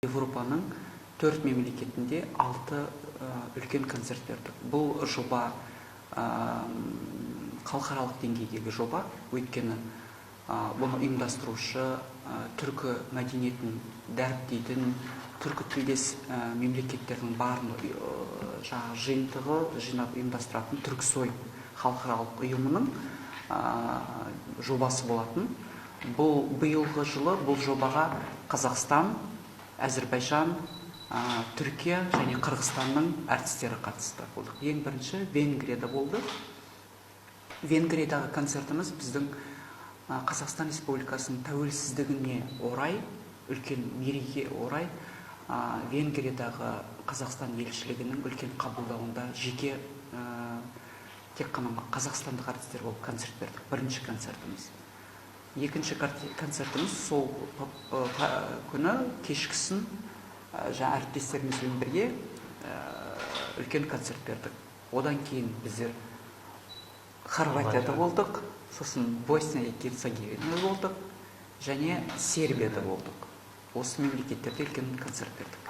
Европаның төрт мемлекетінде алты үлкен концерт бердік. Бұл жоба халықаралық деңгейдегі жоба, өйткені бұны ұйымдастырушы түркі мәдениетін дәріптейтін түркі тілдес мемлекеттердің барын жаңағы жиынтығы жинап ұйымдастыратын Түрксой халықаралық ұйымының жобасы болатын. Бұл биылғы жылы бұл жобаға Қазақстан, Әзірбайжан, Түркия және Қырғызстанның әртістері қатысты. Болдық. Ең бірінші Венгрияда болды. Венгриядағы концертіміз біздің Қазақстан Республикасының тәуелсіздігіне орай, үлкен мереке орай, Венгриядағы Қазақстан елшілігінің үлкен қабылдауында жеке, тек қана қазақстандық әртістер болып концерт бердік. Бірінші концертіміз. Екінші концертіміз сол күні кешкісін жаңа әріптестерімізбен бірге үлкен концерт бердік. Одан кейін біздер Хорватияда болдық, сосын Босния и Герцеговинада болдық және Сербияда болдық. Осы мемлекеттерде үлкен концерт бердік.